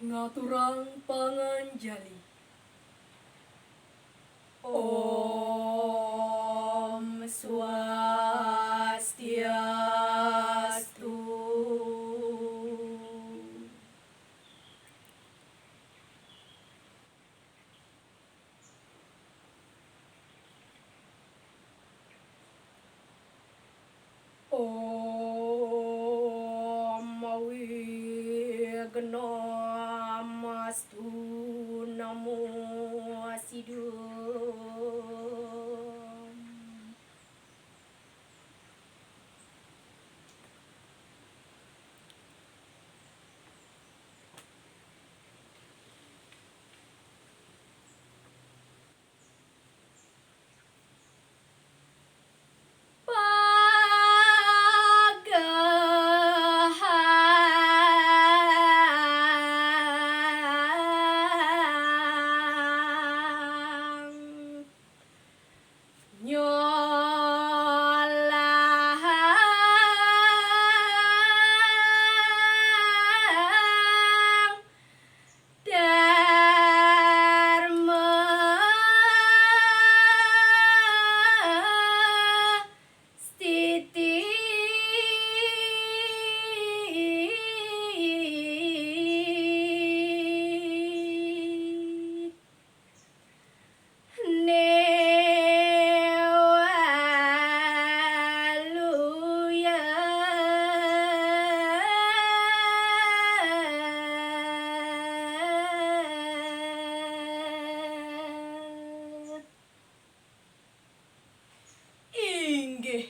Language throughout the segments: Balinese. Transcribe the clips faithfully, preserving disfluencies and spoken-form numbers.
Ngaturang panganjali. Om Swastiastu. Om Wignamastu Namo Sidum. Pagahang nyolahang dharma stiti newaluya. Inggih,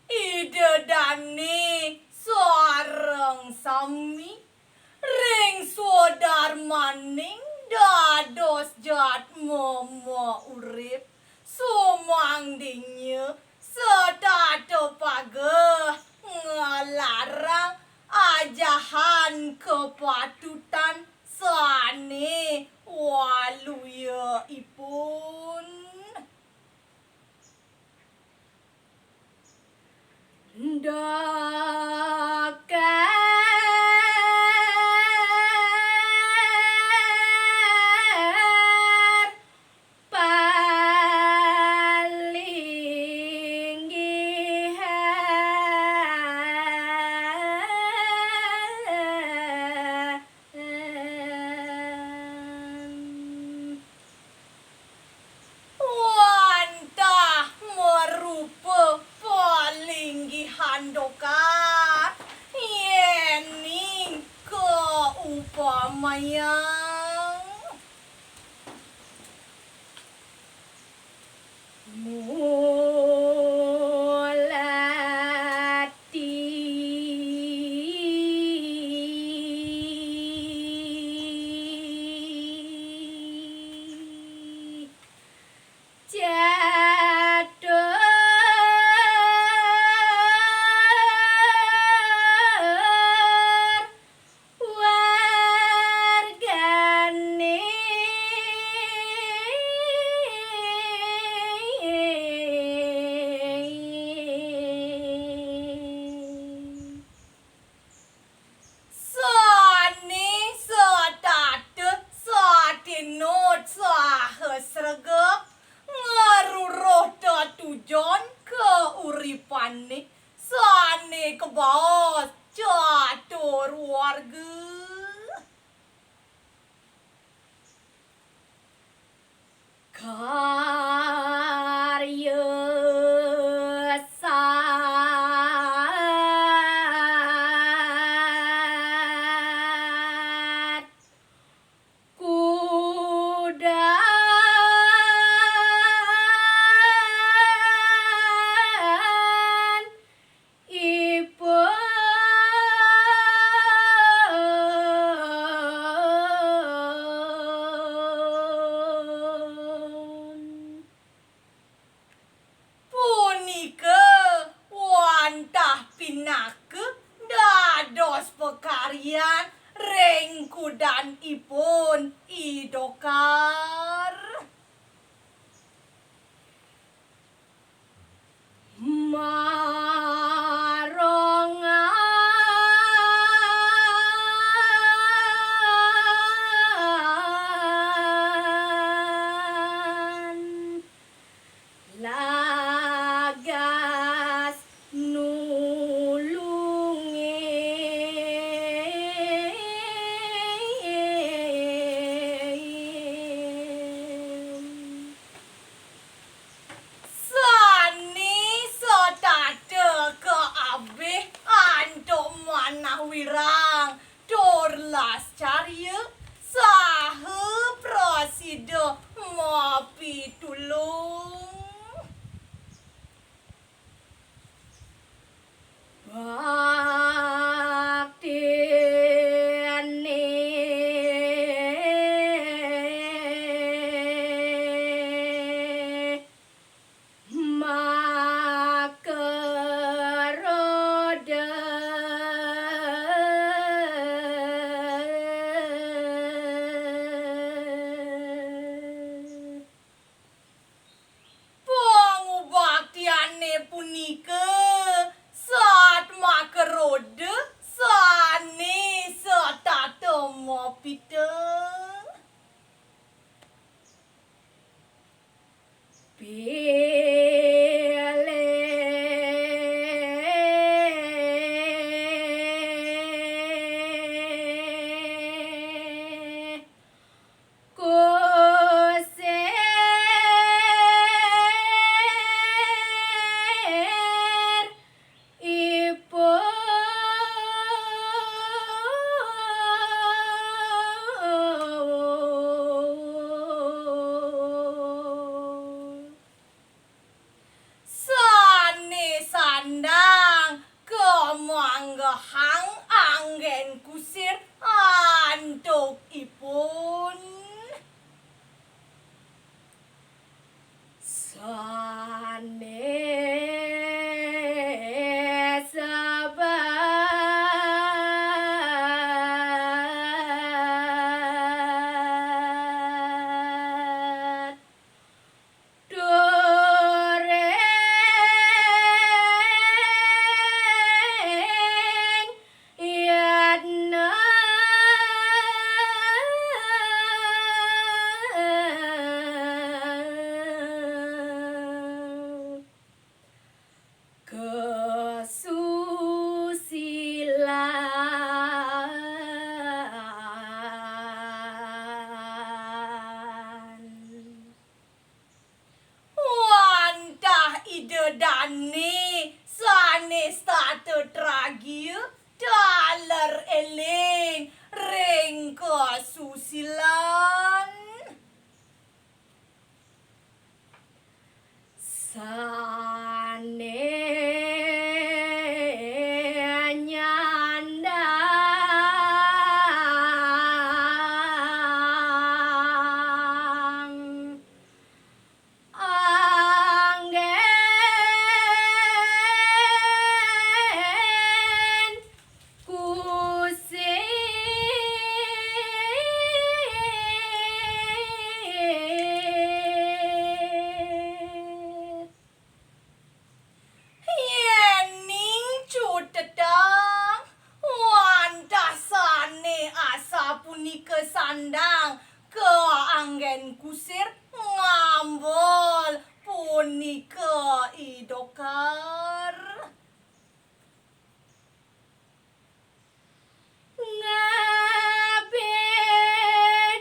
Ida Dane sareng sami ring swadarmaning dados jatma maurip, sumangdinya setata pageh nglarang ajahan kapatutan sane waluyaipun. Dakar palinggihan. Wantah marupa palinggihan Dokar, yening kaupamayang. Mulati catur wargane. Sane setata satinut saha sregep ngruruh tetujon kauripane sane kabaos catur warga. Karya sat kudan ipun. Punika wantah pinaka dados pakaryan ring kudanipun I Dokar. Marongan Nika satmaka roda sané setata mapita. Pilih kusir ipun. Sané sandang kamanggehang anggén kusir antuk ipun. Sané sebat turing yadna kasusilan. Wantah Ida dané sané setata tragia taler éling ring kasusilan. Sané nyandang anggén kusir. Yéning cutetang, wantah sané asapunika sandang kaanggén kusir ngambel punika I Dokar. Ngabé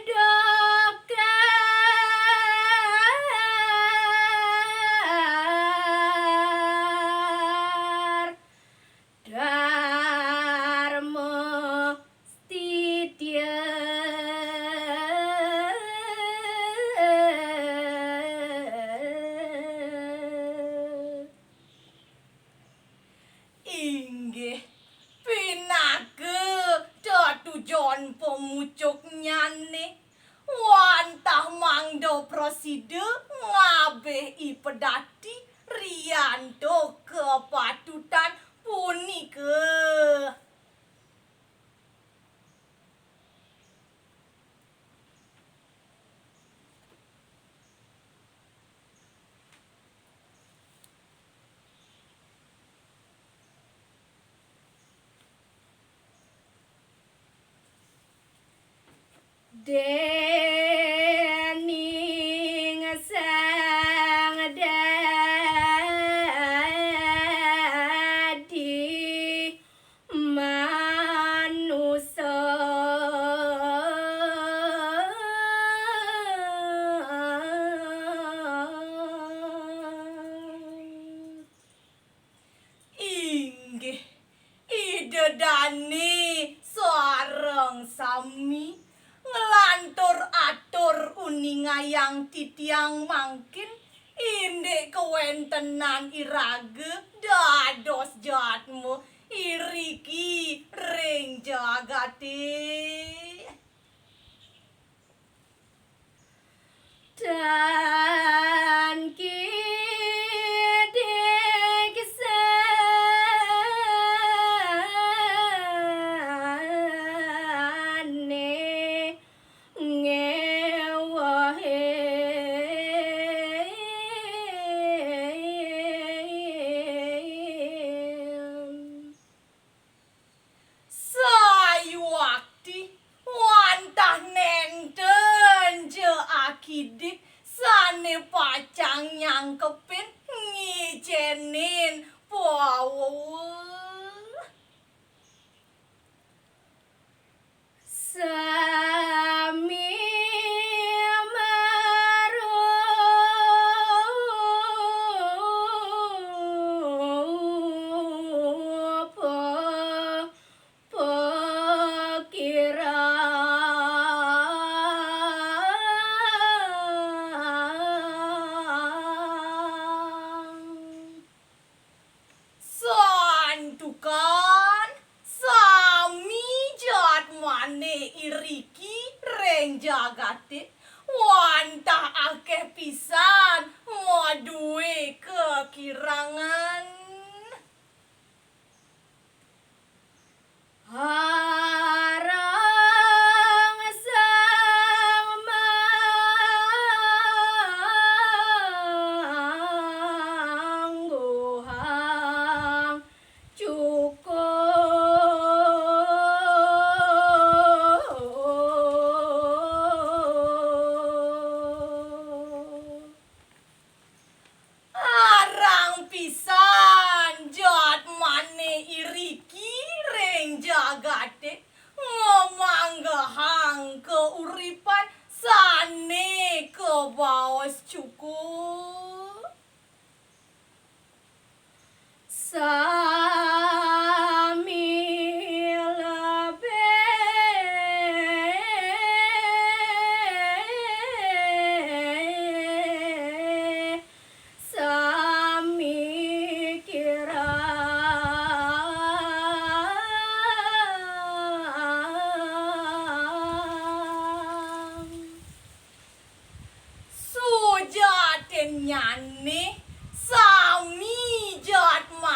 Dokar Darma Stitya. Inggih, pinaka tetujon pamucuknyané, wantah mangda prasida ngabih I Pedati riantuk kapatutan punika. Déning Sang Dadi Manusa. Inggih, Ida dané sareng sami nglantur atur uningayang titiang mangkin indik kawéntenan iraga dados jadma iriki ring jagaté. Tan kidik sané ngéwehé.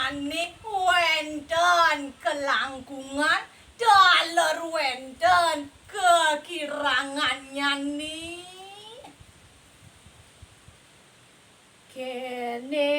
Ni wénten kelangkungan, taler wénten kekirangannya ni. Kéné